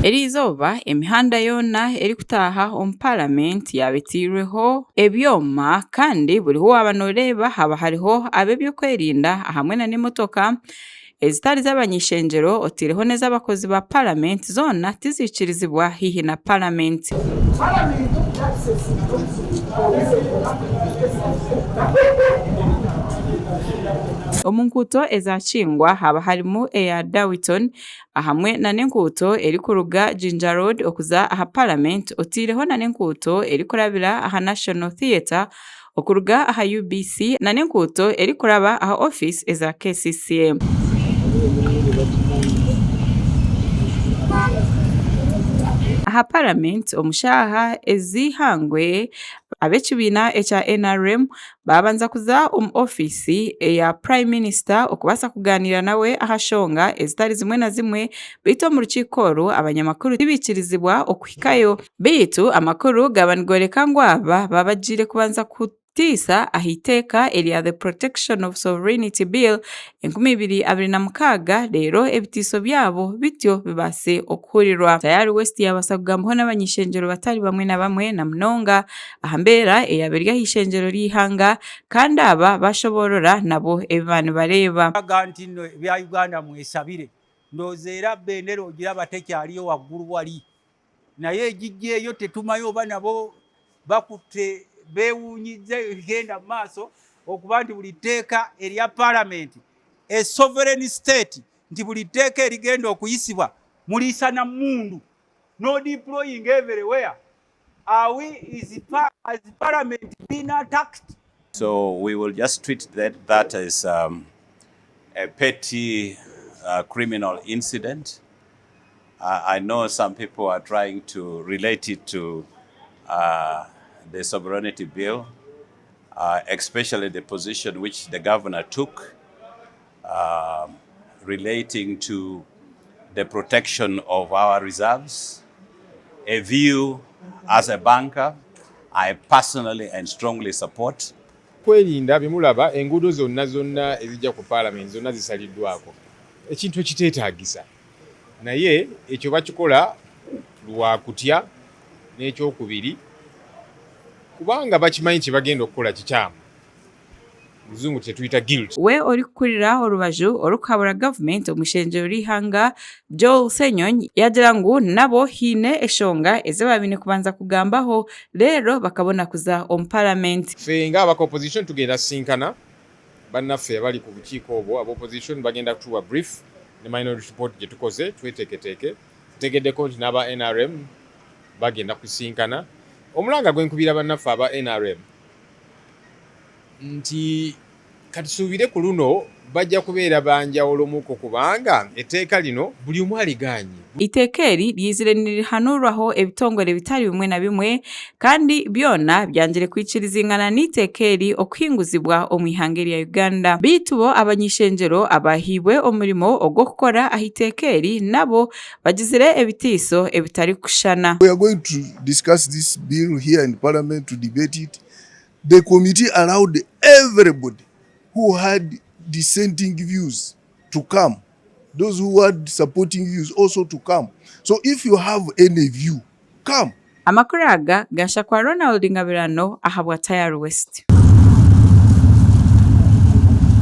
Eriizooba emihanda yoona erikutaaha omu Paramenti yaaba etairweho ebyoma kandi buri hu waaba nooreeba haaba hariho ab'ebyokwerinda hamwe nana emotoka ezitari z'abany'ishengyero otaireho n'ez'abakozi ba Paramenti zoona tiziikirizibwa haihi na Paramenti. Omu nguuto ezakingwa haaba harimu eya Darwinton ahamwe nana enguuto erikuruga Jinja Road okuza aha Paramenti otaireho nana enguuto erikurabira aha National Theatre okuruga aha UBC nana enguuto erikuraba aha ofiisi eza KCCA. Aha Paramenti omu shaaha ez'eihangwe, ab'ekibiina ekya NRM baabanza kuza omu ofiisi eya Prime Minister okubaasa kugaaniira nawe aha shonga ezitari zimwe na zimwe beitu omu rukiiko oru abanyamakuru tibaikirizibwa okuhikayo. Beitu amakuru gaaba nigooreka ngu aba baaba bagiire kubanza kutiisa aha iteeka erya The Protection of Sovereignty Bill 2026 reero ebitiiso byabo bityo bibaase okuhurirwa. Tayari West yaabaasa kugambaho n'abany'ishengyero batari bamwe na bamwe na munonga aha mbeera eyaaba eri aha ishengyero ry'eihanga kandi aba baashoboorora nabo ebi baaba nibareeba. Aga nti nno ebya Uganda mwesabire ndowooza era bendera ogiraba tekyaliyo waggulu wali naye egijja eyo tetumanyi oba nabo bakutte beewuunyizza ebigenda mu maaso okuba nti buli tteeka erya palamenti a sovereign state nti buli tteeka erigenda okuyisibwa muliisa na mmundu no deploying everywhere are we is has parliament been attacked? So we will just treat that, that as um, a petty uh, criminal incident. I know some people are trying to relate it to uh, the sovereignty bill, uh, especially the position which the governor took uh, relating to the protection of our reserves. A view as a banker, I personally and strongly support. Kwerinda byemulaba enguudo zonna zonna ezijja ku paalamenti zonna zisaliddwako ekintu ekiteetaagisa naye ekyo bakikola lwa kutya n'ekyokubiri kubanga bakimanyi kye bagenda okukola kikyamu luzungu kyetuyita guilt. We orikukurira orubaju orikuhabura gavumenti omu ishengyero ry'eihanga, Joel Ssenyonyi yaagira ngu nabo haine eshonga ezi baabaire kubanza kugambaho reero bakabona kuza omu paramenti. Ffe nga aba opposition tugenda sisinkana bannaffe abali ku bukiiko obwo aba opposition bagenda kutuwa brief ne minority report gye tukoze tweteeketeeke. Ntegeddeko nti n'aba nrm bagenda kusisinkana. Omulanga gwe nkubira bannaffe aba nrm nti katusuubire ku luno bajja kubeera banjawulomuko kubanga etteeka lino buli omu aligaanye. Eiteeka eri ryizire nirihanuurwaho ebitongore bitari bimwe na bimwe kandi byona byangire kwikirizingana n'eiteeka eri okuhinguzibwa omu ihanga erya Uganda. Beitu bo abany'ishengyero abahairwe omurimo ogw'okukora aha iteeka eri nabo bagizire ebitiiso ebitarikushushana. We are going to discuss this bill here in parliament to debate it. The committee allowed everybody who had dissenting views to come, those who had supporting views also to come. So if you have any view, come. Amakuru aga gashakwa Ronald Ngabirano ahabwa Tayari West.